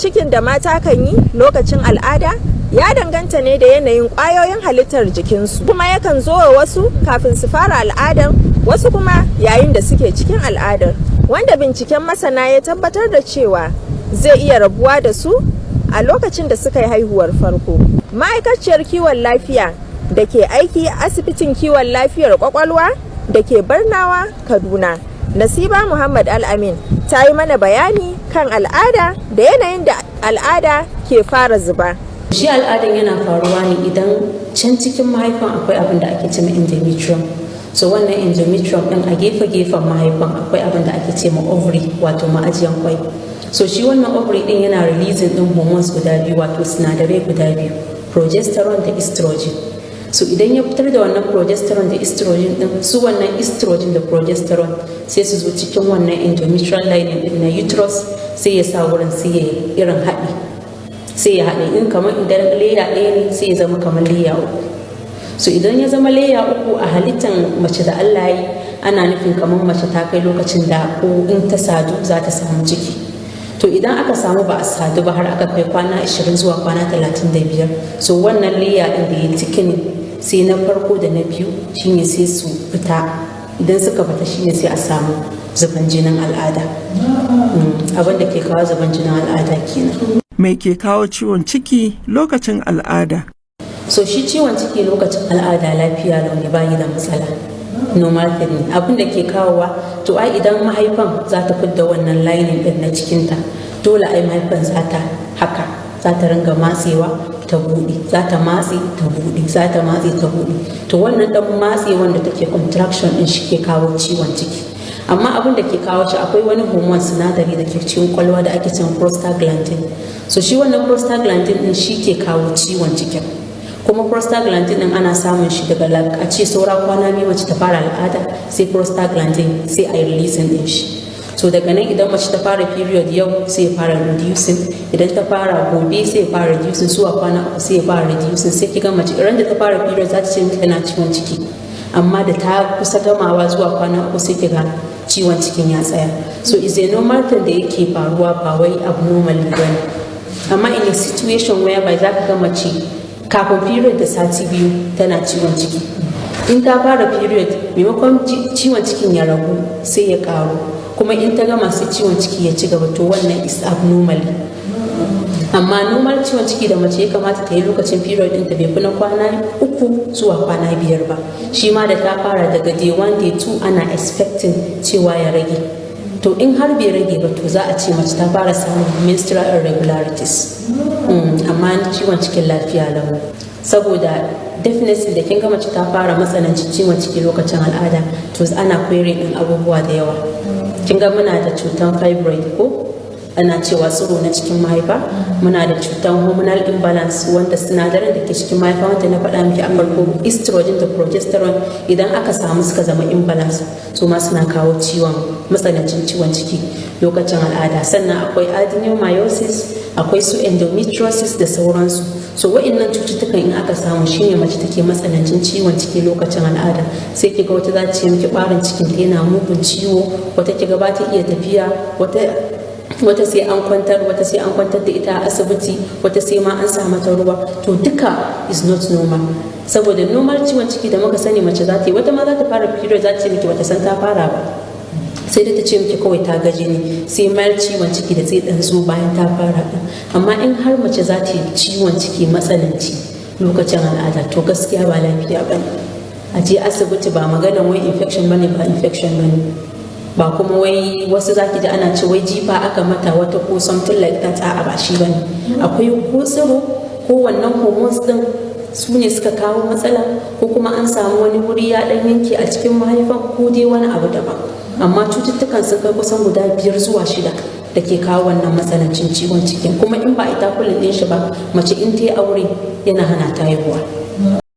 Cikin da mata kan yi lokacin al'ada ya danganta ne da yanayin ƙwayoyin halittar jikinsu, kuma yakan zo wa wasu kafin su fara al'adar, wasu kuma yayin da suke cikin al'adar, wanda binciken masana ya tabbatar da cewa zai iya rabuwa da su a lokacin da suka yi haihuwar farko. Ma'aikaciyar kiwon lafiya da ke aiki a asibitin kiwon lafiyar kwakwalwa da ke Barnawa, Kaduna, Nasiba Muhammad Al'amin, ta yi mana bayani kan al'ada da yanayin da al'ada ke fara zuba. Shi al'adan yana faruwa ne idan can cikin mahaifan akwai abin da ake cema endometrium. So wannan endometrium din, a gefe-gefen mahaifan akwai abin da ake ce ma ovary, wato ma'ajiyan kwai. So shi wannan ovary din yana releasing din hormones guda biyu, wato sinadarai guda biyu, progesterone da estrogen. So idan ya fitar da wannan progesterone da estrogen din, su wannan estrogen da progesterone sai su zo cikin wannan endometrial lining din na uterus, sai ya sa wurin sai ya irin haɗi, sai ya haɗe. In kamar idan layer ɗaya ne, sai ya zama kamar layer uku. So idan ya zama layer uku, a halittan mace da Allah yi, ana nufin kamar mace ta kai lokacin da ko in ta sadu za ta samu ciki. To idan aka samu ba a sadu ba har aka kai kwana 20 zuwa kwana 35, so wannan layer ɗin da ya thickening, sai na farko da na biyu shine sai su fita. Idan suka fita, shine sai a samu zuban jinin al'ada. Abin da ke kawo zuban jinin al'ada kenan. Me ke kawo ciwon ciki lokacin al'ada? So shi ciwon ciki lokacin al'ada lafiya lau ne, bayi da matsala, normal thing ne. Abin da ke kawowa, to ai idan mahaifan za ta fidda wannan lining din na cikinta, dole ai mahaifan za ta haka, za ta ringa matsewa ta buɗe, za ta matse ta buɗe, za ta matse ta buɗe. To wannan dan matsewan da take, contraction din, shi ke kawo ciwon ciki. Amma abin da ke kawo shi, akwai wani hormone, sinadari da ke cikin kwalwa da ake cewa prostaglandin. So shi wannan prostaglandin din shi ke kawo ciwon cikin. Kuma prostaglandin din ana samun shi daga a ce saura kwana 2 mace ta fara al'ada, sai prostaglandin sai a yi releasing din shi. So daga nan idan mace ta fara period yau, sai ya fara reducing. Idan ta fara gobe, sai ya fara reducing. Zuwa kwana 3 sai ya fara reducing. Sai kiga mace idan da ta fara period za ta ce miki tana ciwon ciki, amma da ta kusa gamawa zuwa kwana 3, sai kiga ciwon cikin ya tsaya. So is a normal thing da yake faruwa, ba wai abnormal ba ne. Amma in a situation whereby za ka ga mace kafin period da sati 2 tana ciwon ciki, in ta fara period, maimakon ciwon cikin ya ragu sai ya karu, kuma in ta gama sai ciwon ciki ya ci gaba, to wannan is abnormal. Amma normal ciwon ciki da mace ya kamata ta yi lokacin period ɗinta bai fi na kwana 3 zuwa kwana 5 ba. Shi ma da ta fara, daga day 1, day 2, ana expecting cewa ya rage. To in har bai rage ba, to za a ce mace ta fara samun menstrual irregularities. Amma ciwon cikin lafiya lau, saboda definitely da kin ga mace ta fara matsanancin ciwon ciki lokacin al'ada, to ana query din abubuwa da yawa. Kin ga muna da cutan fibroid, ko ana cewa tsiro na cikin mahaifa. Muna da cutan hormonal imbalance, wanda sinadaran da ke cikin mahaifa, wanda na faɗa miki a farko, estrogen da progesterone, idan aka samu suka zama imbalance, su ma suna kawo ciwon matsanancin ciwon ciki lokacin al'ada. Sannan akwai adenomyosis, akwai su endometriosis da sauransu. So wa'annan cututtukan in aka samu, shine mace take matsanancin ciwon ciki lokacin al'ada. Sai kiga wata za ta ce miki barin cikin ta yana mugun ciwo, wata kiga ba ta iya tafiya, wata sai an kwantar, wata sai an kwantar da ita a asibiti, wata sai ma an sa mata ruwa. To duka is not normal, saboda normal ciwon ciki da muka sani mace za ta yi, wata ma za ta fara period za ta ce miki bata san ta fara ba, sai dai ta ce miki kawai ta gaji ne, sai mild ciwon ciki da zai dan zo bayan ta fara din. Amma in har mace za ta yi ciwon ciki matsananci lokacin al'ada, to gaskiya ba lafiya ba ne, a je asibiti. Ba maganan wai infection bane, ba infection bane ba. Kuma wai wasu zaki ji ana ce wai jifa aka mata wata ko something like that. A'a, ba shi bane. Akwai ko tsiro, ko wannan hormones din su ne suka kawo matsala, ko kuma an samu wani wuri ya dan yanke a cikin mahaifan, ko dai wani abu daban. Amma cututtukan sun kai kusan guda biyar zuwa shida da ke kawo wannan matsanancin ciwon cikin. Kuma in ba ita kullum din shi ba, mace in ta yi aure yana hana ta haihuwa.